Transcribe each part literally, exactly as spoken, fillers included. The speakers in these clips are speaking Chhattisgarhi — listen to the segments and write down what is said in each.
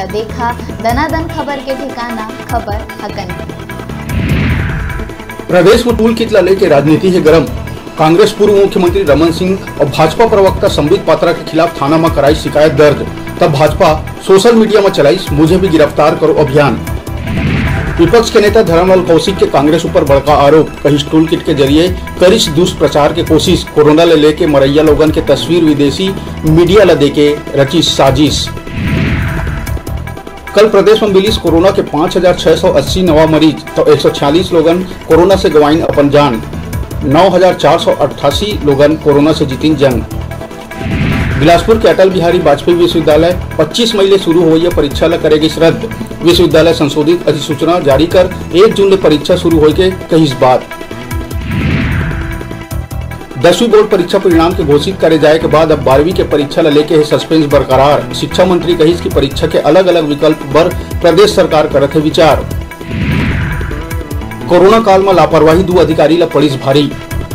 देखा दनादन खबर के ठिकाना, खबर हकन। प्रदेश में टूल किट ला लेके राजनीति हे गरम। कांग्रेस पूर्व मुख्यमंत्री रमन सिंह और भाजपा प्रवक्ता संबित पात्रा के खिलाफ थाना में कराई शिकायत दर्ज, तब भाजपा सोशल मीडिया में चलाइस "मुझे भी गिरफ्तार करो" अभियान। विपक्ष के नेता धरमलाल कौशिक के कांग्रेस ऊपर बड़का आरोप, कहिस टूल किट के जरिए करिस दुष्प्रचार के कोशिश, कोरोना ले लेके मरैया लोगन के तस्वीर विदेशी मीडिया ला देके रचिस साजिश। कल प्रदेश में मिलिस कोरोना के पाँच हजार छह सौ अस्सी नवा मरीज, तो एक सौ छियालीस लोगन कोरोना से गंवाइन अपन जान, नौ हजार चार सौ अट्ठासी लोगन कोरोना से जीतिन जंग। बिलासपुर के अटल बिहारी वाजपेयी विश्वविद्यालय पच्चीस मई ले शुरू होवइया परीक्षा ल करे गिस रद्द। विश्वविद्यालय संशोधित अधिसूचना जारी कर एक जून ले परीक्षा शुरू होए के कहिस बात। दसवीं बोर्ड परीक्षा परिणाम के घोषित करे जाए के बाद अब बारहवीं के परीक्षा ल लेके हे सस्पेंस बरकरार। शिक्षा मंत्री कहिस कि परीक्षा के अलग-अलग विकल्प बर प्रदेश सरकार करत हे विचार। कोरोना काल म लापरवाही दू अधिकारी ल पड़िस भारी।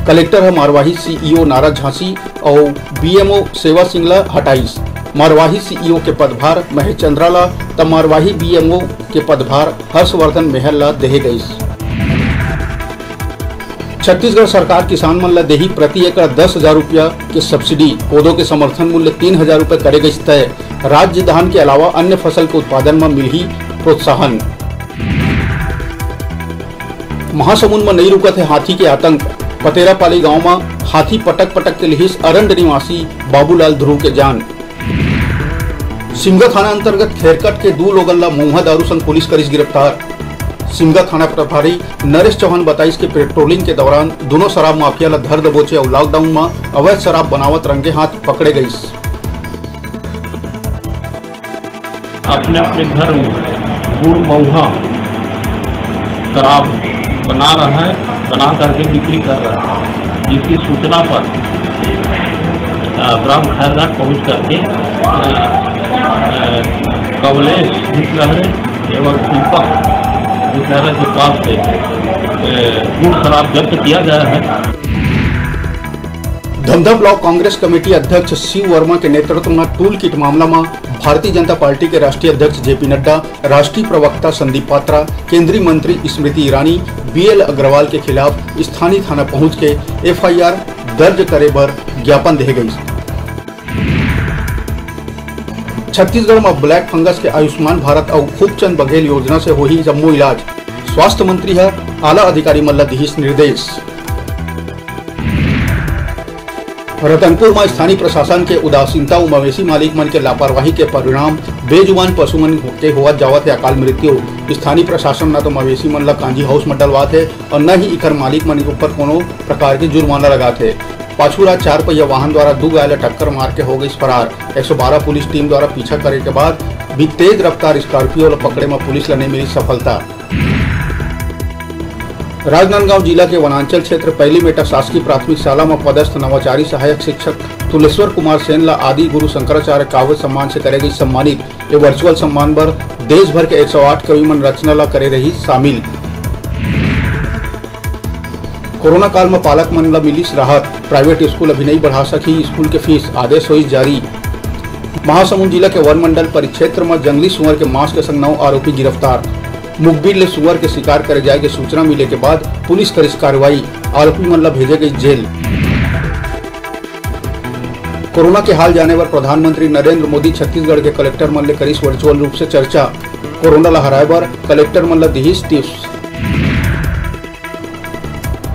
कलेक्टर ह मारवाही सीईओ नारा झांसी अउ बीएमओ सेवा सिंह ल हटाइस। मारवाही सीईओ के पदभार महेश चंद्रा ल, त मारवाही बीएमओ के पदभार हर्षवर्धन मेहर ल देहे गइस। छत्तीसगढ़ सरकार किसान मन ल देही प्रति एकड़ दस हजार रुपया के सब्सिडी। कोदो के समर्थन मूल्य तीन हजार रुपया करे गइस तय। राज्य धान के अलावा अन्य फसल के उत्पादन म मिलही प्रोत्साहन। महासमुंद म नइ रुकत हे हाथी के आतंक। पतेरापाली गांव म हाथी पटक पटक के लिहिस अरंड निवासी बाबूलाल ध्रुव के जान। सिमगा थाना अंतर्गत खेरकट के दू लोगन ला महुआ दारू संग पुलिस करिस गिरफ्तार। सिमगा थाना प्रभारी नरेश चौहान बताइस कि पेट्रोलिंग के दौरान दोनों शराब माफिया ला धर दबोचे अउ लॉकडाउन म अवैध शराब बनावत रंगे हाथ पकड़े गइस। अपने अपने घर में गुड़ महुआ शराब बना रहा है, बना करके बिक्री कर रहा है, जिसकी सूचना पर, अ, ग्राम खैरघाट पहुंच करके, अ, अ, कमलेश भितलहरे एवं दीपक भितलहरे के पास से, अ, गुड़ शराब जब्त किया गया है। धमधा ब्लॉक कांग्रेस कमेटी अध्यक्ष शिव वर्मा के नेतृत्व म टूल किट मामला म भारतीय जनता पार्टी के राष्ट्रीय अध्यक्ष जेपी नड्डा, राष्ट्रीय प्रवक्ता संदीप पात्रा, केंद्रीय मंत्री स्मृति ईरानी, बीएल अग्रवाल के खिलाफ स्थानीय थाना पहुंच के एफआईआर दर्ज करे बर ज्ञापन देहे गइस। छत्तीसगढ़ म ब्लैक फंगस के आयुष्मान भारत अउ खूबचंद बघेल योजना से होही जम्मो इलाज, स्वास्थ्य मंत्री ह आला अधिकारी मन ल दिहिस निर्देश। रतनपुर म स्थानीय प्रशासन के उदासीनता अउ मवेशी मालिक मन के लापरवाही के परिणाम बेजुबान पशु मन के होवत जावत हे अकाल मृत्यु। स्थानीय प्रशासन न तो मवेशी मन ल कांजी हाउस म डलवात हे अउ न ही इखर मालिक मन के ऊपर कोनो प्रकार के जुर्माना लगात हे। पाछू रात चार पहिया वाहन द्वारा दू गाय ल टक्कर मार के हो गइस फरार। एक सौ बारह पुलिस टीम द्वारा पीछा करे के बाद भी तेज रफ्तार स्कॉर्पियो ल पकड़े म पुलिस ल नइ मिलिस सफलता। राजनांदगांव जिला के वनांचल क्षेत्र पैलीमेटा शासकीय प्राथमिक शाला म पदस्थ नवाचारी सहायक शिक्षक तुलेश्वर कुमार सेन ल आदि गुरु शंकराचार्य काव्य सम्मान से करे गई सम्मानित। ये वर्चुअल सम्मान बर देश भर के एक सौ आठ कवि मन रचना ल करे रही शामिल। कोरोना काल म पालक मन ल मिलिस राहत, प्राइवेट स्कूल अभी नइ बढ़ा सकही स्कूल के फीस, आदेश होइस जारी। महासमुंद जिला के वन मंडल परिक्षेत्र म जंगली सुअर के मांस के संग नौ आरोपी गिरफ्तार। मुखबिर ले सुअर के शिकार करे जाए के सूचना मिले के बाद पुलिस करिस कार्रवाई, आरोपी मन ल भेजे गई जेल। कोरोना के हाल जाने बर प्रधानमंत्री नरेंद्र मोदी छत्तीसगढ़ के कलेक्टर मन ले करिस वर्चुअल रूप से चर्चा। कोरोना ल हराए बर कलेक्टर मन ल दिहिस टिप्स।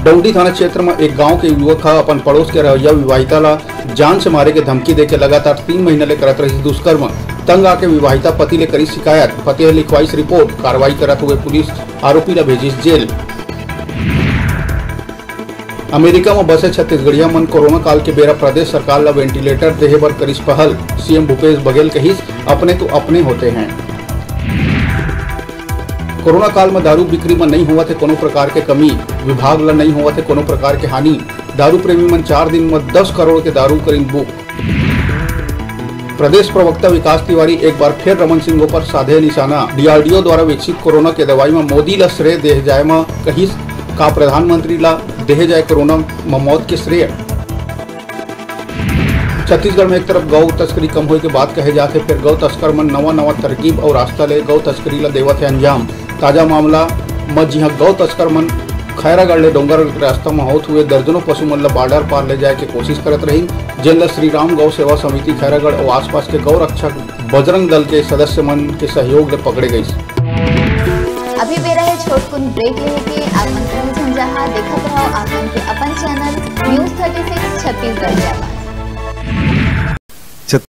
डौंडी थाना क्षेत्र म एक गांव के युवक ह अपन पड़ोस के रहइया विवाहिता ला जान से मारे के धमकी देके लगातार तीन महीना ले करत रहिस दुष्कर्म। तंग आके विवाहिता पति ले करिस शिकायत, पति ह लिखवाइस रिपोर्ट। कार्रवाई करत हुए पुलिस आरोपी ला भेजिस जेल। अमेरिका म बसे छत्तीसगढ़िया मन कोरोना काल के बेरा प्रदेश सरकार ला वेंटिलेटर देहे बर करिस पहल। सीएम भूपेश बघेल कहिस, "अपने तो अपने होते हैं।" कोरोना काल म दारू बिक्री म नइ होवत हे कोनो प्रकार के कमी, विभाग ल नइ होवत हे कोनो प्रकार के हानि। दारू प्रेमी मन चार दिन म दस करोड़ के दारू करिन बुक। प्रदेश प्रवक्ता विकास तिवारी एक बार फिर रमन सिंह पर साधे निशाना। डीआरडीओ द्वारा विकसित कोरोना के दवाई म मोदी ल श्रेय देह जाए म कहिस, का प्रधानमंत्री ल देहे जाए कोरोना म मौत के श्रेय? छत्तीसगढ़ में एक तरफ गौ तस्करी कम होए के बात कहे जात हे, फेर गौ तस्कर मन नवा नवा तरकीब अउ रास्ता ले गौ तस्करी ला देवत हे अंजाम। ताजा मामला म जिहां गौ तस्कर मन खैरागढ़ ले डोंगरगढ़ के रास्ता म होत हुए दर्जनों पशु मन ला बॉर्डर पार ले जाए के कोशिश करत रहिन, जेन ला श्री राम गौ सेवा समिति खैरागढ़ अउ आसपास के गौ रक्षक बजरंग दल के सदस्य मन के सहयोग ले पकड़े गइस। अभी बेरा हे छोटकुन ब्रेक लेहे के। आप मन कहीं झन जहां, देखत रहो आप मन के अपन channel news thirty six Chhattisgarh के आवाज।